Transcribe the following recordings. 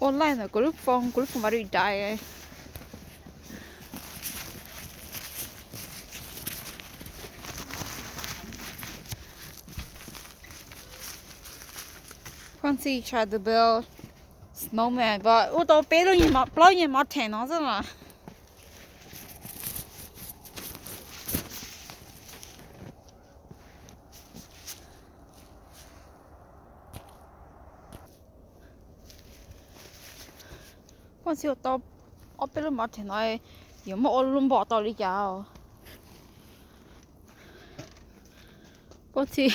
Ua laij ntawm kuv lub phone, kuv lub phone battery dai. Phooj Txhij tried to build snowman, but ua tau peb lub nyuag, plaub nyuag mountain no xwb mas. Phooj Txhij ua tau ob peb lub mountain no, yuav muab ua lub npom tau li cas? Phooj Txhij,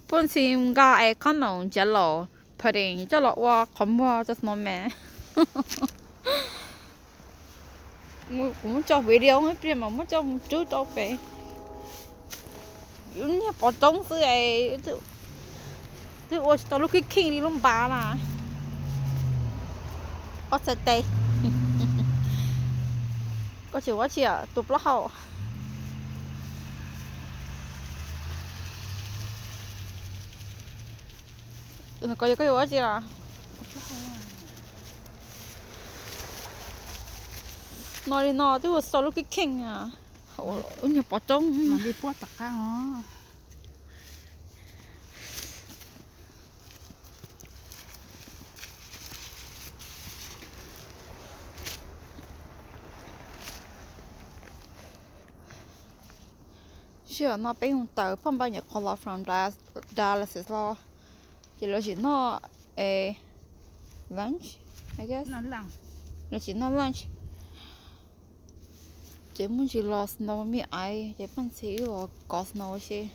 Phooj Txhij nqa es qhob noom ntsiav laus pudding coj los ua qhov muag rau snowman. Kuv muab tso video ib pliag mas muab coj mus rub rau pem. Lub niag pov roob xwb, twb ua tsis tau lub kheej kheej li lub npav na. Ob txhais tes. Koj tsis ua tsi, tus plaub hau. Koj yuav, koj yuav ua tsi los? No li no twb ua tsis tau lub kheej kheej. Ua nyuag pov roob. Sij hawm no peb mus tawm phaj npa nyuam qhuav los from Dallas los, ces lawv tsis noj lunch, I guess. Lawv tsis noj lunch. Ces muaj ntsis los snow me aiv, ces Phooj Txhij wb los kov snow seb.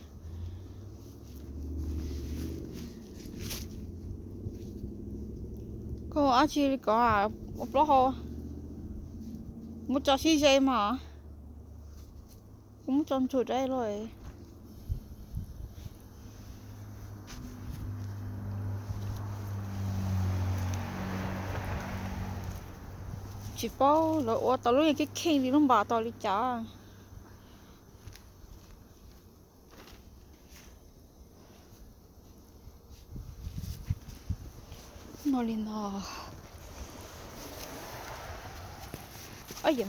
Koj ua dab tsi li ko, ua plaub hau? Muab tso sib ze mas. Kuv muab tso ntsug dai los. Tsis paub lawv ua tau lub yeej kheej kheej li lub npas tau li cas. No li no. Phooj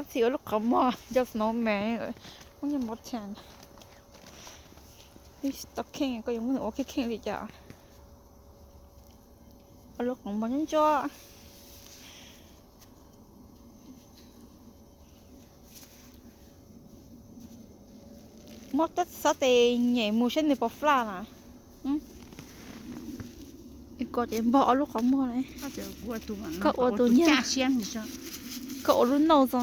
Txhij ua lub qhov muag cov snowman, ub nyuag mountain. Tsis tau kheej, koj yuav muab nws ua kheej kheej li cas? Ua lub qhov muag ntsuab ntsuab. Muab sab tes nyem mus saib nws puas flaj na. Koj ces npog ob lub qhov muag ne. Koj ua tus nyab, koj ua lub nose.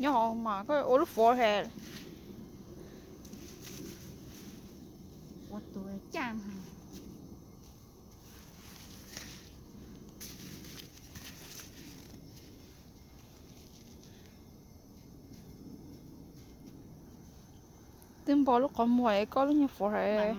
Nyob hauv mas koj ua lub forehead. Twb npog lub qhov muag, koj lub nyuag forehead.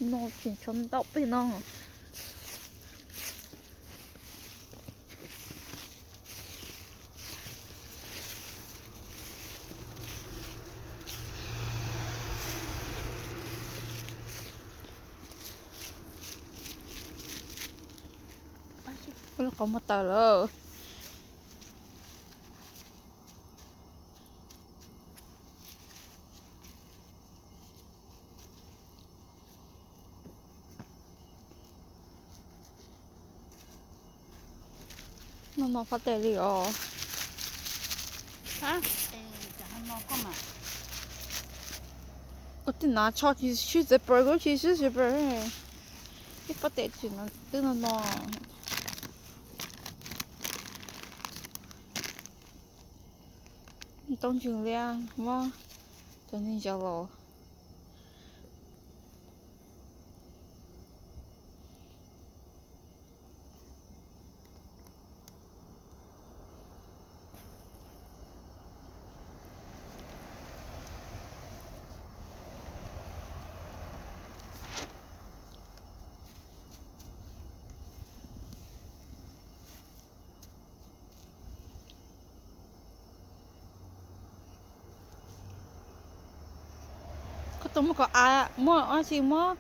No tseem tshuav ntau pem no. Ua lub qhov muag tawm lawm. No no fab tes li os. Koj twb hnav tsho tsis swb zipper, koj tsis swb zipper, ib pob tes tsis twb no no. Tau ntseeg li, muab cov neeg ntsaws los. Koj tus muab kom av, muab dab tsi, muab,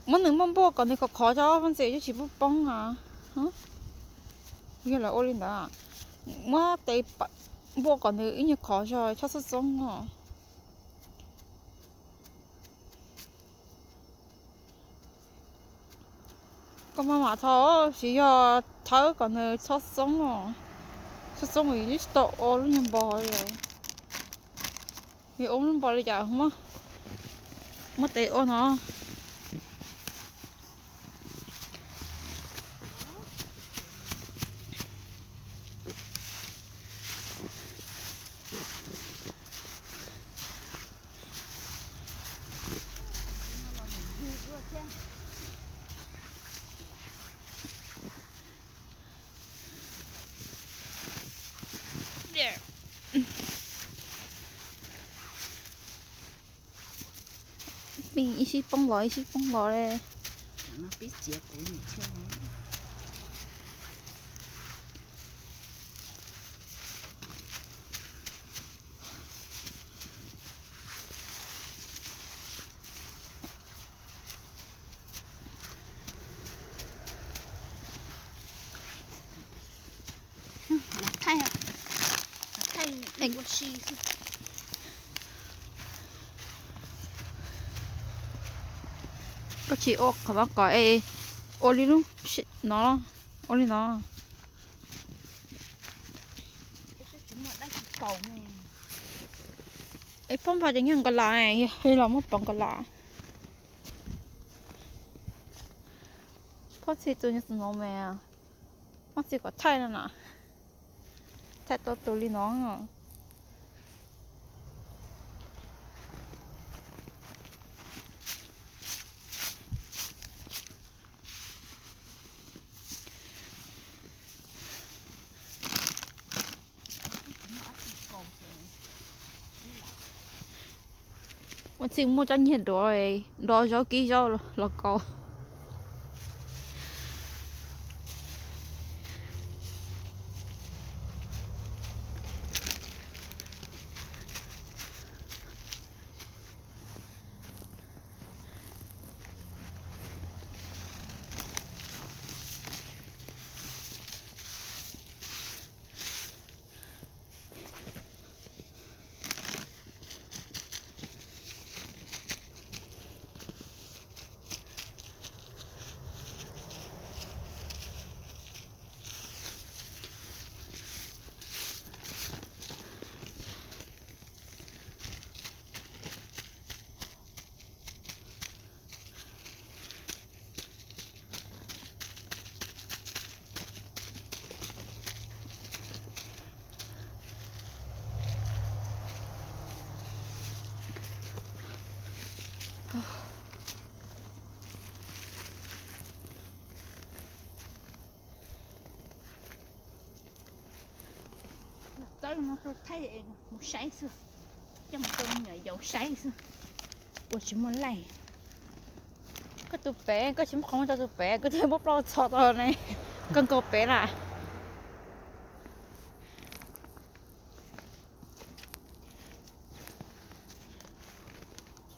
muab nws muab npuaj kom nws khov khov tso, vaj ntxwv, tsis pub poob os. Yog lawv ua li ntawd, muab tes npuaj kom nws ib nyuag khov tso, txhob txoob os. Koj maj mam thau, tsis yog thawb kom nws txhob txoob os. Txhob txoob, yus tsis tau ua lub nyuag npog li. Yus ua lub npog li cas, muab tes ua no. Pib ib sij poob los ib sij poob los li. Koj tsis ua qhov no kom es ua li lub no, ua li no. Es phob npog ces nyob nkaus las, yog los muab pov nkaus las. Phob txhij tus nyuag tus no mas, phob txhij kom thaij no na, thaij tau tus li no. Ua txij muaj tsob nyiag duav, duav zaub kib zaub los kaus. Txawb no rau thaij mus saib xwb, coj mus rau me nyuam yaus saib xwb, ua tsis muaj laij. Koj tus pem koj tsis muab qhov muag rau tus pem, koj thiaj muab plaub txho tau ne, koj nkaus pem lawm.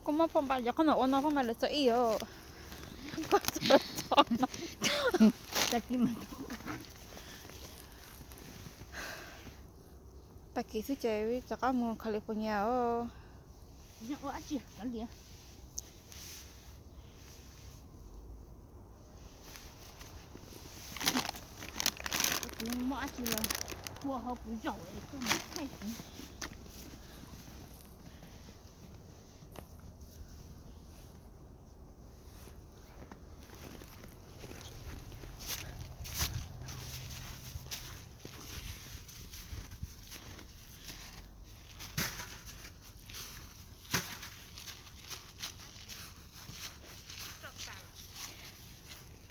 Koj muab paj npas cov qhob noom ua no, paj npas lawv txog ib os. Koj txog txog no. Tag kis xwb ces rov qab mus California os. Muaj dab tsi los Ua hauv kuv zaum es tuaj mus thaij kuv.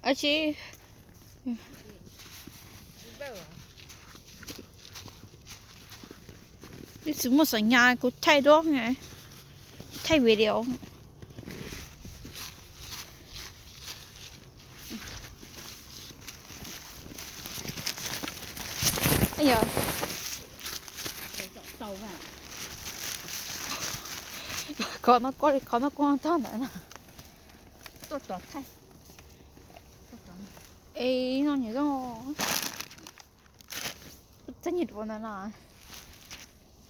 Ab tsi, ib txwm muaj xam nyas kuv thaij duab, thaij video. Qhov no, qhov no kuj tag ntawd na. Es no nyiam zoo, kuv txaj nyiam duav ntawd na.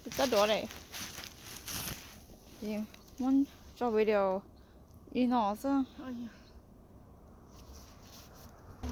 Kuv txaj duav lawm. Muab tso video li no xwb.